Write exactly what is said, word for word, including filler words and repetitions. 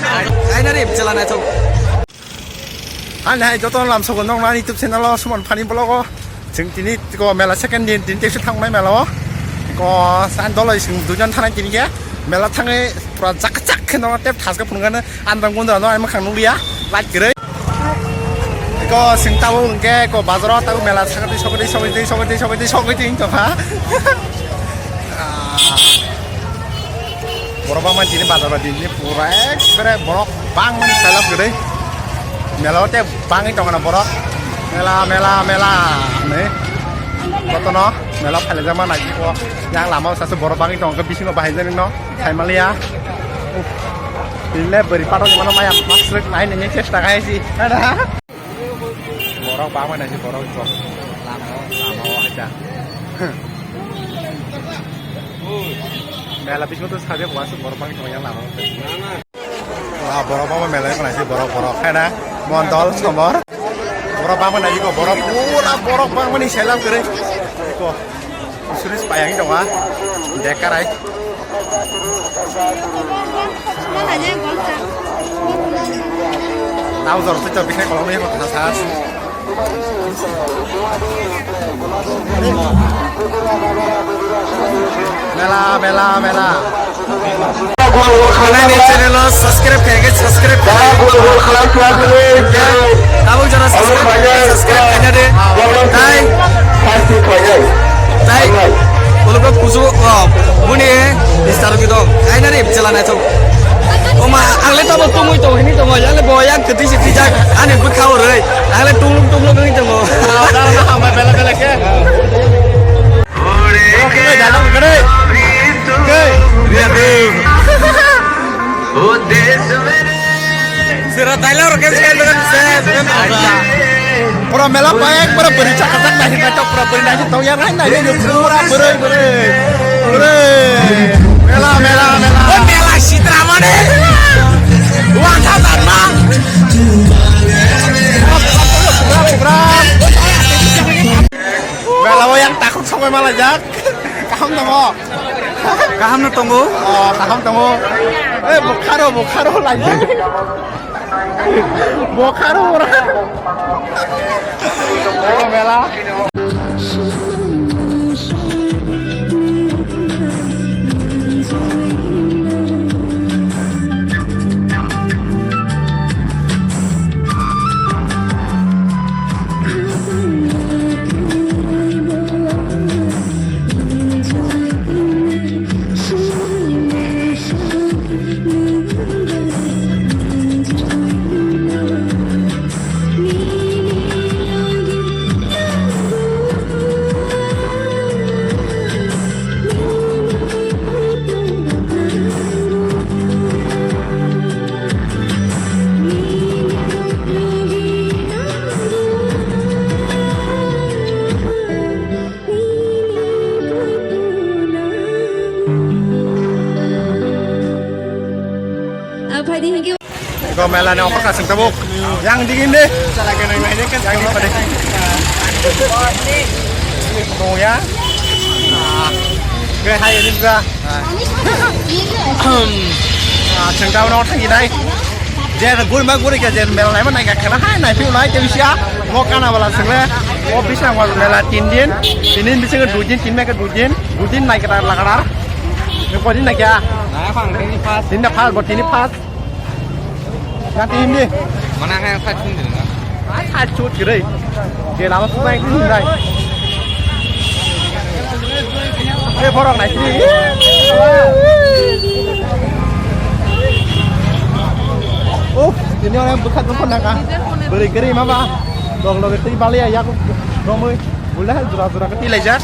Kaina rim chala naithok. Ani hai joto lamsogo nokna ani YouTube channel o Suman Funny Vlog o. Chwng tini ko mela second din, tini tesu thangnai mela o. Ko san doloi chwng duijon thanai tini khe. Mela thangwi pura jak jak khe nokna tep thaske phunukgano andang gundra no ani mwkhang nukliya. Light kwrwi. Ko chwng tabuk hwnkhe ko bazaro tabuk mela sakatwi sokotwi sokotwi sokotwi sokotwi sokotwi wng tongkha. Ah. Borok bangma tini bazar bai tini pura ekbare borok bangmani selap kwrwi. Mela o tei bangwi tongna borok. Mela, mela, mela hinwi. Jotono mela phailaijak ma naisiko. Yang lama o sasu borok bangwi tongkha bisingo bahai jani no. Saimaliya. Tini le bwrwi patok ni mano maya masrwk nai nini chesta khai si. Borok bangma naisik borok jok. Lama o, lama o haida. Mela bisingo to sabe bo aswk borok bangwi tongya lama o. Ah, borok bangma mela wngkha naisik borok, borok. Haina Mondol, Somor. Borok bangma naisik borok. Pura borok bangmani selam kwrwi. Ko. Suris payang dong ah. Dekarai. Tau jor tu jor bikhe kolom ya kota sas. Mela, mela, mela. Nai ni channel o subscribe khaikhe subscribe khaikhe. Tabuk jora subscribe khaikhe subscribe khaina de. Tai, tai, ulgo kuzu, oh, buni Mister Rukidong. Kaina ri bichala naithok. Oma, ang le tamo tungwi tong hini tongo, yang le bo yang kwtwi se twijak, ani bwkha o rwi. Ang le tunglung tunglung wngwi tongo. Hambai bela bela khe. Sira tailor ke se. Pura mela pa ekbare bwrwi chakajak nai nai tok pura bwrwi nai tok ya nai nai pura bwrwi bwrwi. Bwrwi. Mela mela mela. O mela sitra mane. Wangkha tanma. Mela o yang takhuk songwi malaijak. Kaham tongo. Kaham no tongo. Oh, kaham tongo. Eh, bukharo, bukharo lagi. Bukharo ora. Mela. Iko mela ni offer kasing tabuk. Yang dingin deh. Yang di pada. Tunggu ya. Ah, oke, hai ini juga. Ah, chengkau no thangi nai. Jer guri ma guri ke jer mel nai ma nai ka khana hai nai piu nai te bisia. Mo kana bala sengle. O bisa mo mela tin din. Tinin bisa ke dui din, tin ma ke dui din. Dui din nai ka lagatar. Ko din nai kya? Nai phang tini pas. Din da pas bo tini pas. Nanti hindi. Mana kaya sa chun din na? Ai sa chut gre. Je lama tu nai hindi nai. Eh borok nai sini. Oh, ini orang bekat bekat naka. Beri gre ma ba. Dong dong itu balik ya aku. Romoi. Boleh jura jura keti lejar.